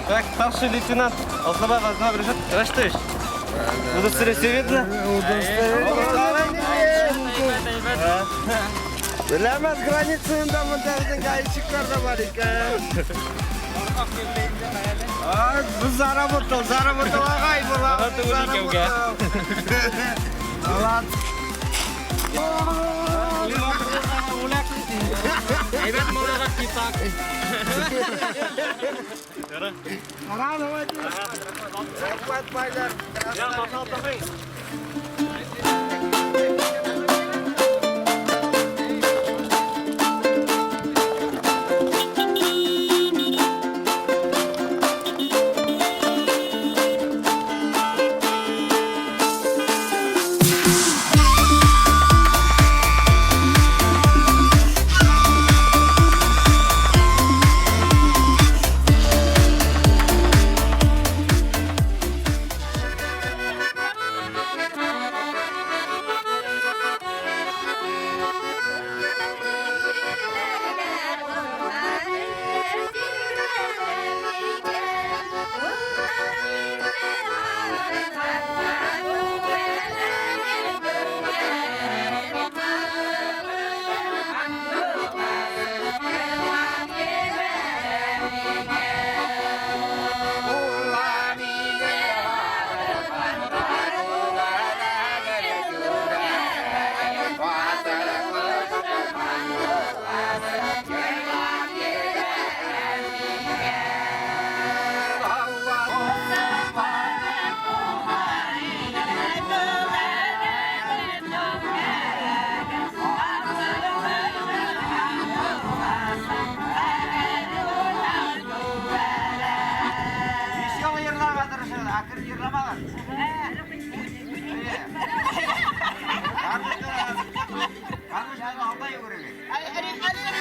Так, старший лейтенант Алсабаев Азнаб Решат Раштович. Удостоверение видно? Беләмәс границаһында бында беҙҙең гаишниктар ҙа бар икән. А, беҙ заработал, заработал ағай була. Заработал. Молодцы. Әйбәт малайға китап. Ҡара, давайте. Рәхмәт, байлар. Я, машина.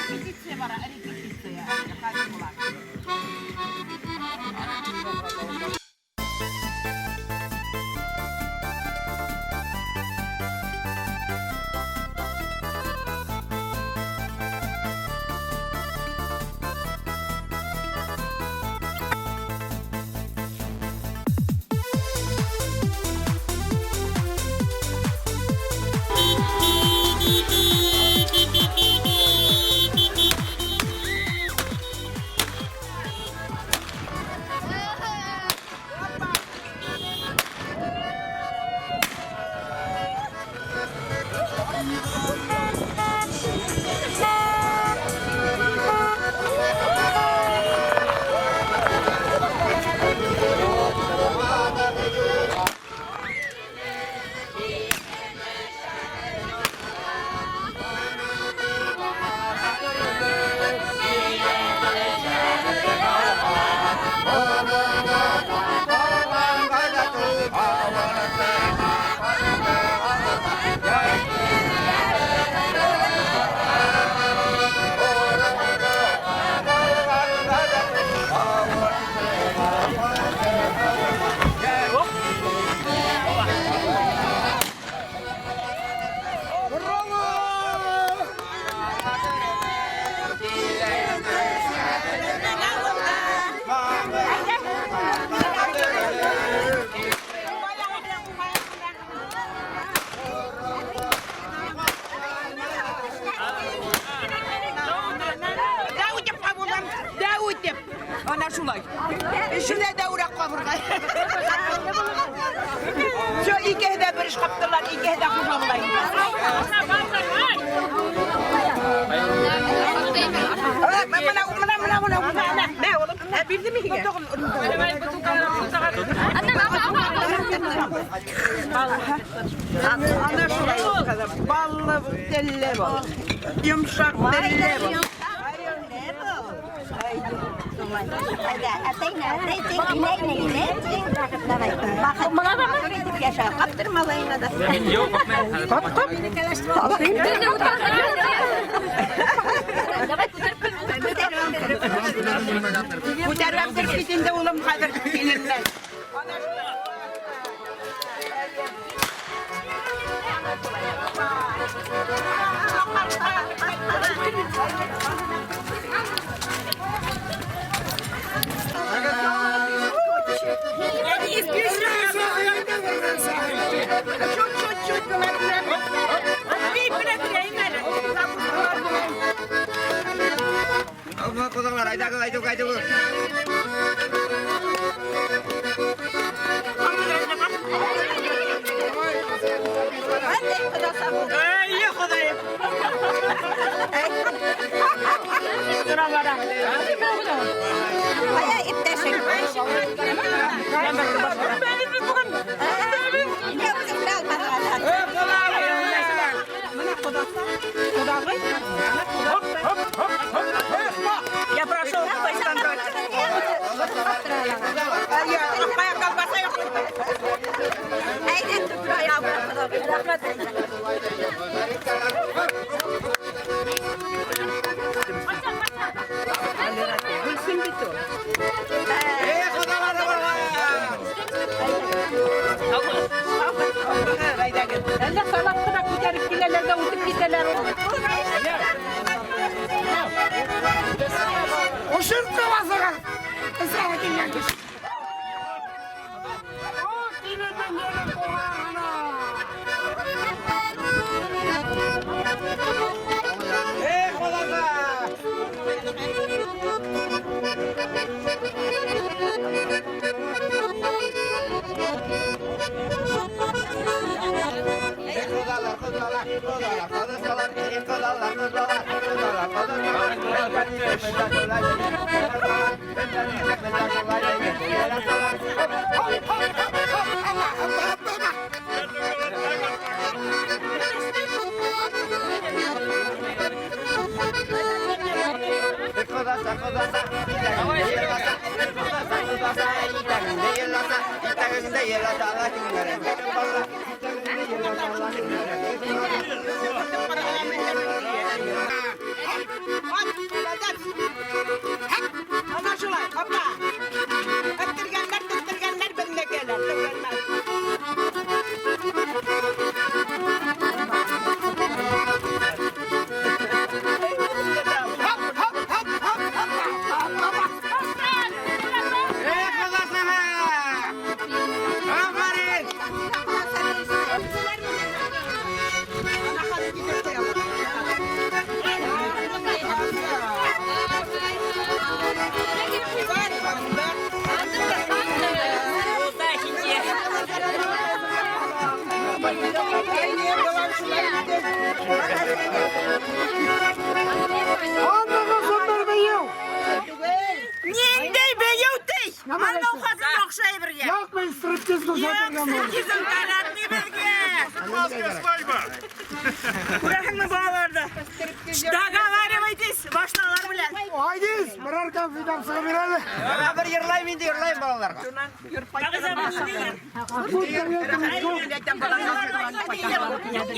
Репетиция бара, репетиция. Хәҙер була. Ана шулай. Эшенә дә үрәк ҡабырға. Все, икеһе дә бер эш ҡаптылар, икеһе дә хужа булай. Ана шулай ул, ҡыҙым. Баллы телле бул. Йомшаҡ телле бул. Күтәрәм бер бит инде, улым, хәҙер киленнән. Чуть-чуть Ҡоҙалар, айҙағыҙ, айҙағыҙ, айҙағыҙ. Эй, Хоҙайым. Тора бара. Ҡая иптәшең? Ниңә үҙең белә алманың әле? Бына ҡоҙаса, ҡоҙағый. Я прошел контроль. Ҡая колбаса юҡ. Әйҙә, рәхмәт. Гөлсөм бит ул. Эй, ҡоҙалар, барған. Әллә салат ҡына күтәреп киләләр ҙә үтеп китәләр. Ошортҡа баҫығыҙ! Ысағы килгән кеше. О, киленең еле ҡолағына! Эй, ҡоҙалар! Эй, ҡоҙалар, ҡоҙалар, ҡоҙалар, ҡоҙалар, эй, ҡоҙалар, ҡоҙалар, ҡоҙалар, ҡоҙалар. Ҡоҙаса, ҡоҙаса, итәгеңде йыласа, ҡоҙаса, ҡоҙаса, итәгеңде йыласа, итәгеңде йыласа, итәгеңде йыласа. Ана шулай, апа. Әттергәндәр, теттергәндәр, беҙҙекеләр, тегеләр. Эй, ҡоҙаса! Афарин! Ана хәҙер китеп ҡуялар. Андағысын бер бейеү! Ниндәй бейеү ти? Нәмә Анау әйтте? хатын оҡшай бергә. Юҡ, мин стриптиз күрһәтергә булдым. Стриптизың кәрәкмәй беҙгә. Күрәһеңме балаларҙы? Договаривайтесь, башлалар белән. Айдиз, берәр конфет алып сығып бир әле. Мин бер йырлайым инде, йырлайым балаларға. Ағыҙа ниндәй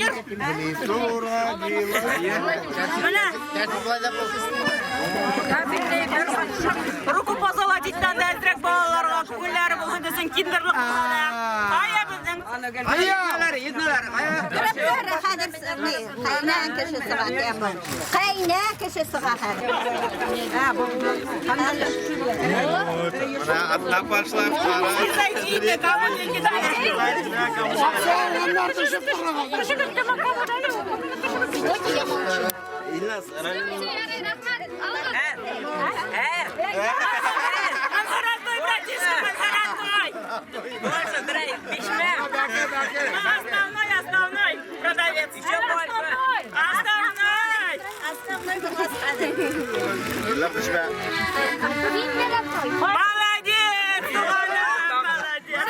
йыр? Йыр. Бына руку позолотить надо әҙерәк балаларға, күңелдәре булһын өсөн киндерлыҡ булһын. Ҡая беҙҙең? Ая! Еҙнәләр, ая! Хәҙер ҡәйнә кеше сыға тием. Ҡәйнә кеше сыға хәҙер. Одна пошла, вторая. Зайдите, кого не кидайте. Сағандар төшөп тора. Илназ, Манхаратой, братишка, манхаратой. Больше драйв, письма. Основной, основной продавец, еще больше. Основной. Основной. Молодец, туганым, молодец.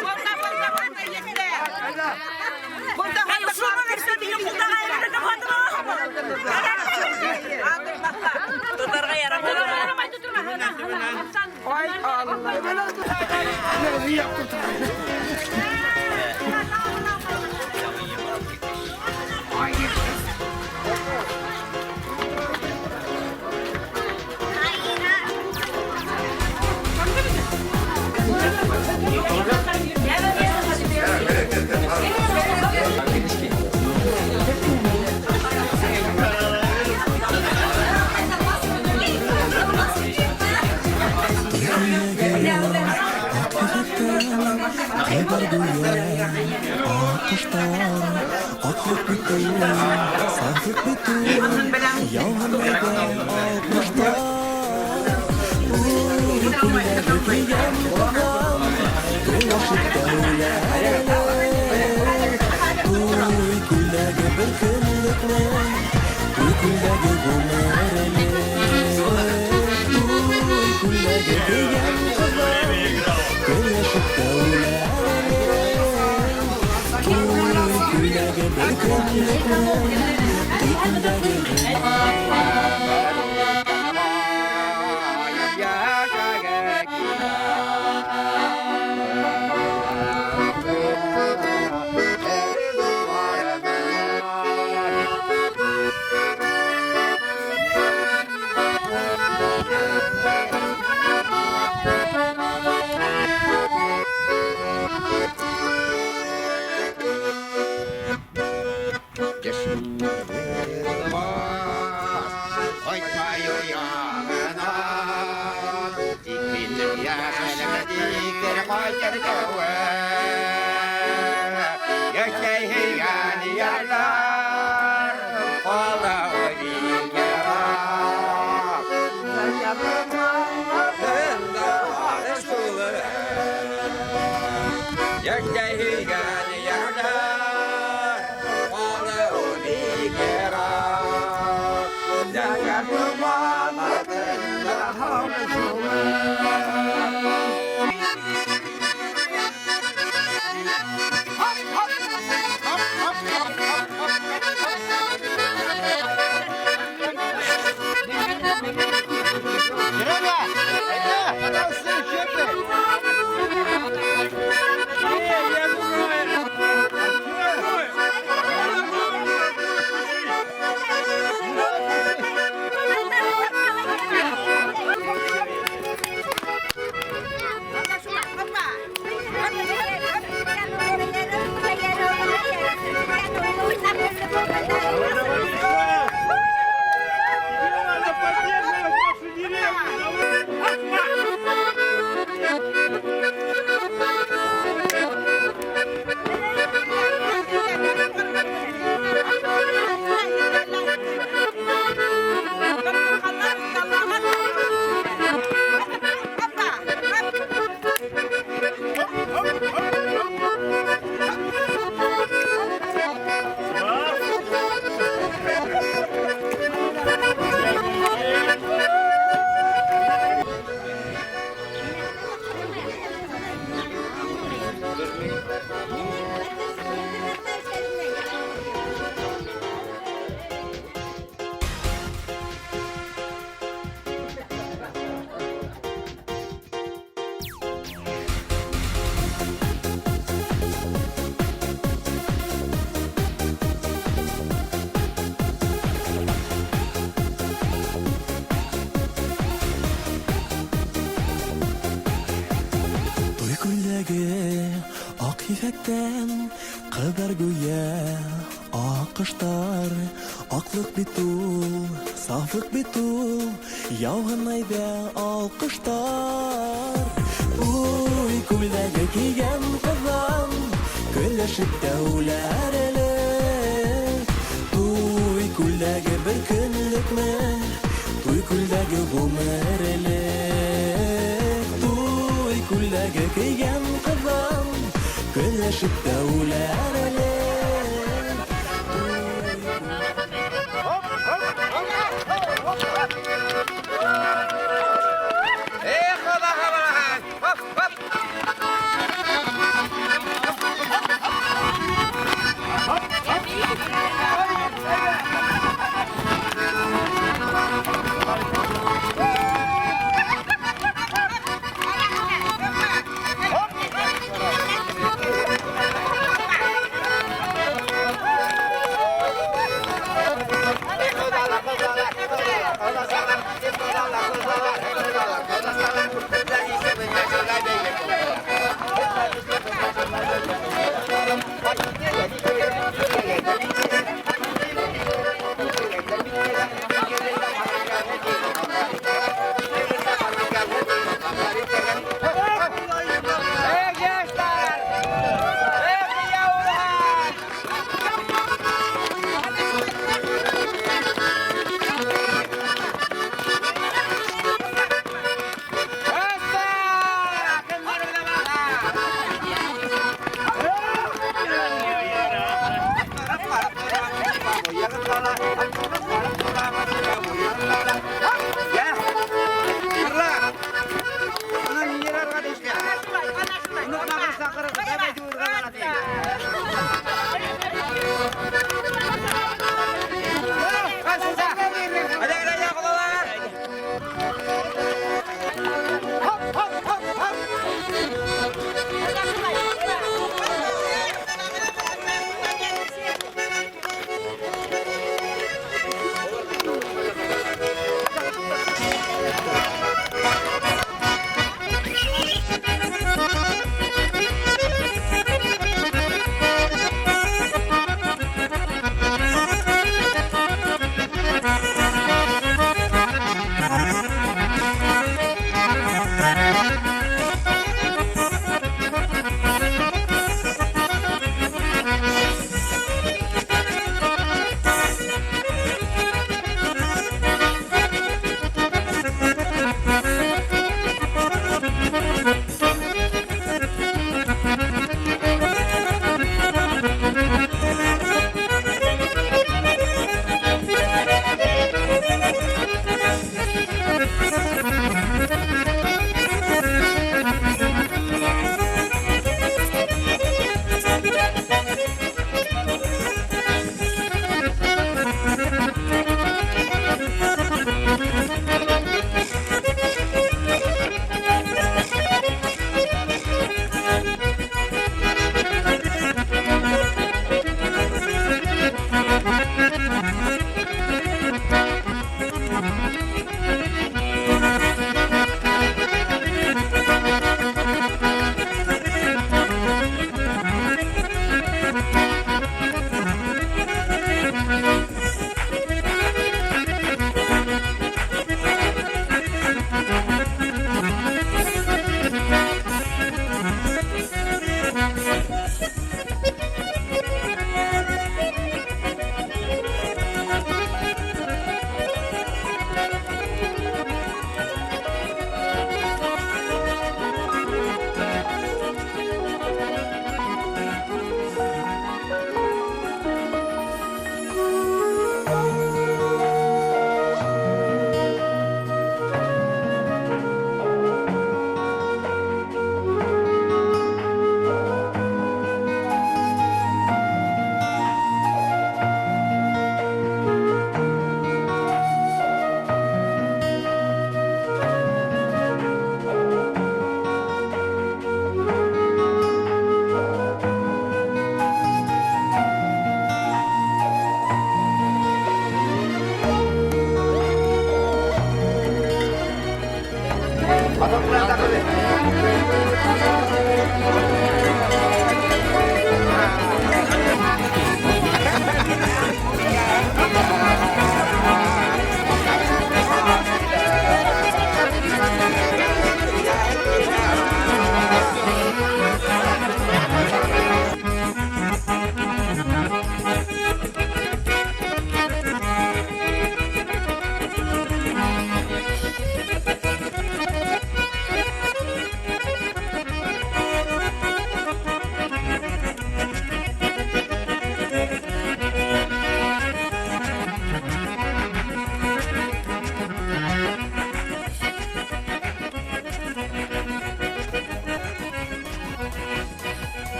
Булды, булды, булды, егетләр. Булды, Тотарга ярамый. Ай, Алла. Көләшеп тә үләр әле.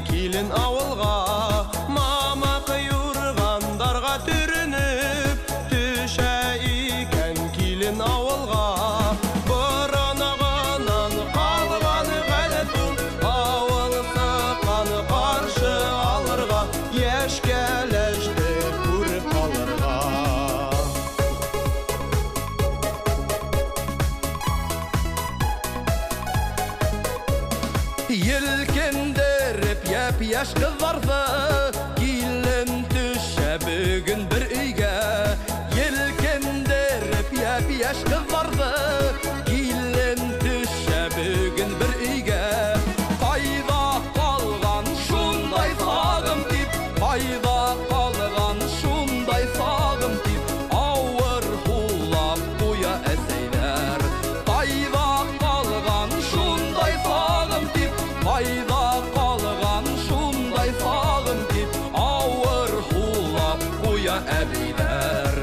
Килен ауылға, мама ҡойорғандарға төрөнөп. Елкендереп яп-яшь кызларҙы, килен төшә бөгөн бер өйгә. Елкендереп яп-яшь кызларҙы, килен төшә бөгөн бер өйгә. Ҡайҙа ҡалған шундай сағым тип, ҡайҙа ҡалған шундай сағым тип, ауыр һулап ҡуя әсәйҙәр. Ҡайҙа ҡалған шундай сағым тип, ҡайҙа ҡалған шундай сағым тип, ауыр һулап ҡуя әбейҙәр.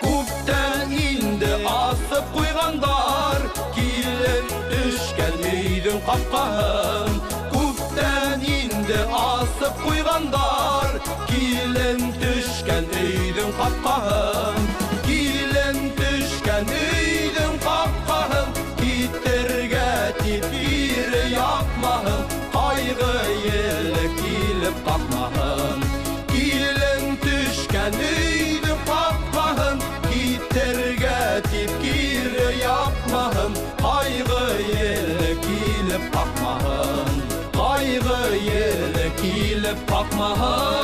Күптән инде асып ҡуйғандар килен төшкән өйҙөң ҡапҡаһын. Күптән инде асып ҡуйғандар килен төшкән өйҙөң ҡапҡаһын. Килен төшкән өйҙөң ҡапҡаһын, китергә тип ире яҡмаһын, ҡайғы еле килеп ҡаҡмаһын. Килен төшкән өйҙөң ҡапҡаһын, китергә тип кире яҡмаһын, ҡайғы еле килеп ҡаҡмаһын. Ҡайғы еле килеп ҡаҡмаһын.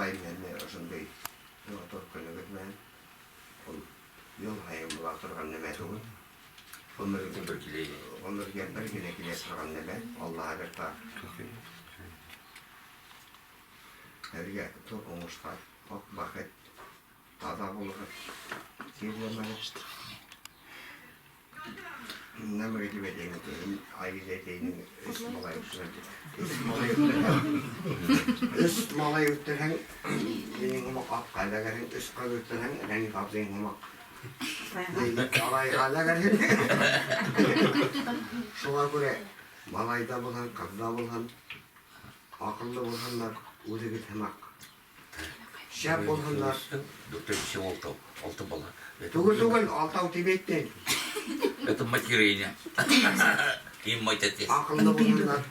Ҡотлайым һеҙҙе ошондай матур көнөгөҙ менән. Ул йыл һайын була торған нәмә түгел. Ғүмергә Бер килә. Ғүмергә бер генә килә торған нәмә. Аллаһа бер. Һеҙгә ҙур уңыштар, аҡ бәхет, таҙа булығыҙ, сирләмәгеҙ. Нәмәгә тип әйтәйем инде, Айгиз әйтәйем, өс малай үҫтерһәң, өс малай үҫтерһәң, өс малай үҫтерһәң, минең һымаҡ атҡа эләгерһең, өс ҡыҙ үҫтерһәң, Рәниф абзыйың һымаҡ малайға эләгерһең. Шуға күрә малай ҙа булһын, ҡыҙ ҙа булһын, аҡыллы булһындар, үҙегеҙ һымаҡ. Шәп булһындар. Дүртәү, бишәү, алтау. Алты бала. Это Түгел, түгел, алтау тип әйттем. Это материня. И мать отец. Аҡыллы булһындар.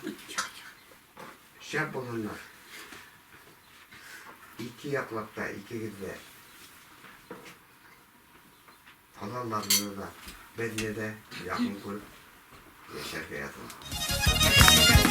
Шәп булһындар. Ике яҡлап та, икегеҙ ҙә. Ҡоҙаларҙы ла, беҙҙе лә яҡын күреп йәшәргә яҙһын.